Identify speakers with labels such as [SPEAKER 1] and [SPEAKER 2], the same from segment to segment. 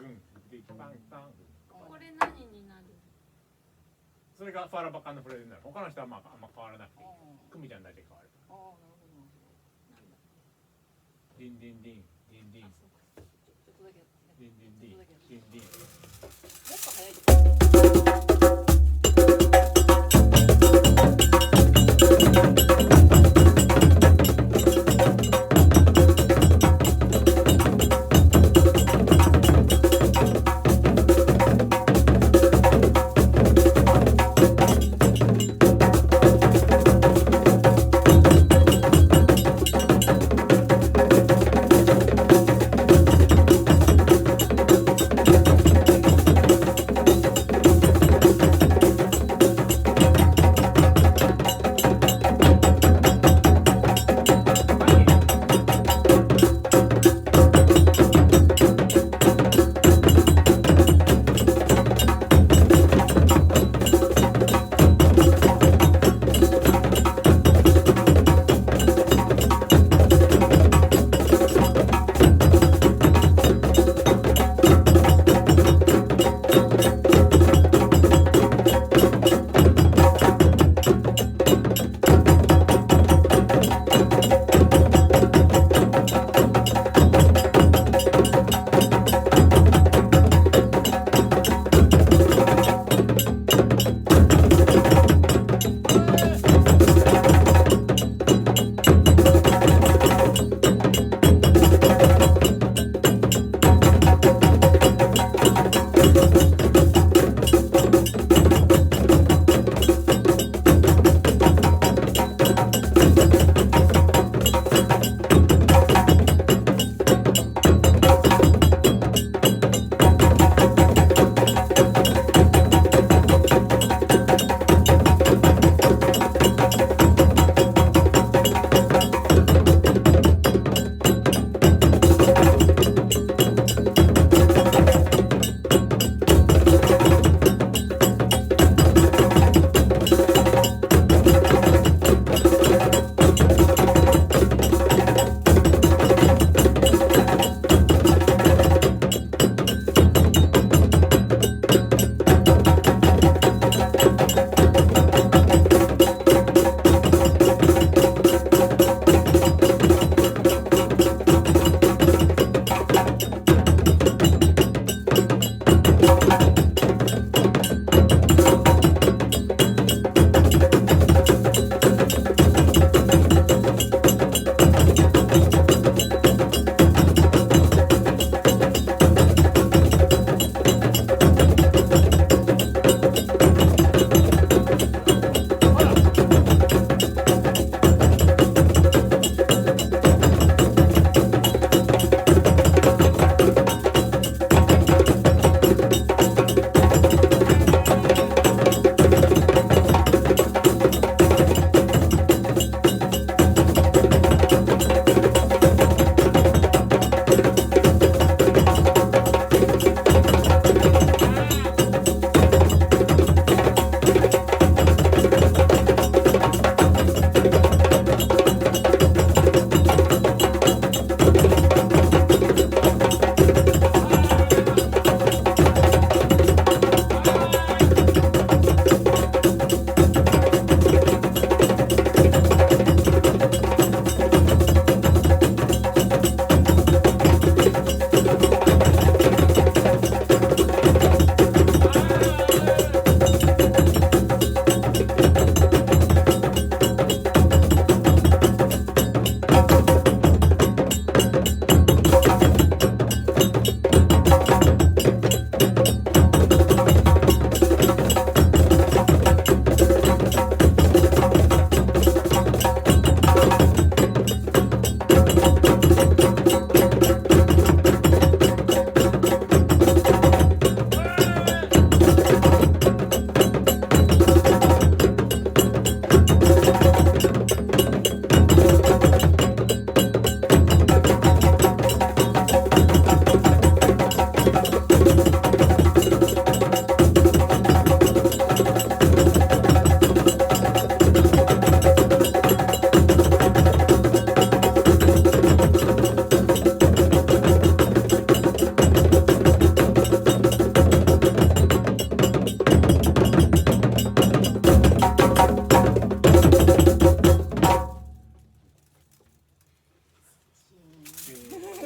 [SPEAKER 1] グンディパンタン。
[SPEAKER 2] これ何になる？
[SPEAKER 1] それがファラバカのフレーズになる。他の人はまああんま変わらなくていい。クミちゃんだけ変わる。
[SPEAKER 3] ああ、なるほどなるほど。
[SPEAKER 2] なんだ。
[SPEAKER 1] ディンディンディンディンディン
[SPEAKER 2] あ、そうか。
[SPEAKER 3] ちょっとだけやって。
[SPEAKER 1] ディンディンディンディンディン。
[SPEAKER 3] もっと早い。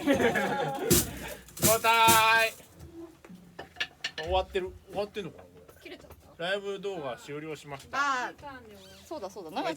[SPEAKER 1] 交代。終わってる、終わってんのかなこ
[SPEAKER 3] 切れちゃった。
[SPEAKER 1] れ。ライブ動画終了しました。
[SPEAKER 3] あ
[SPEAKER 2] 時間で終わ
[SPEAKER 3] そうだそうだ、長く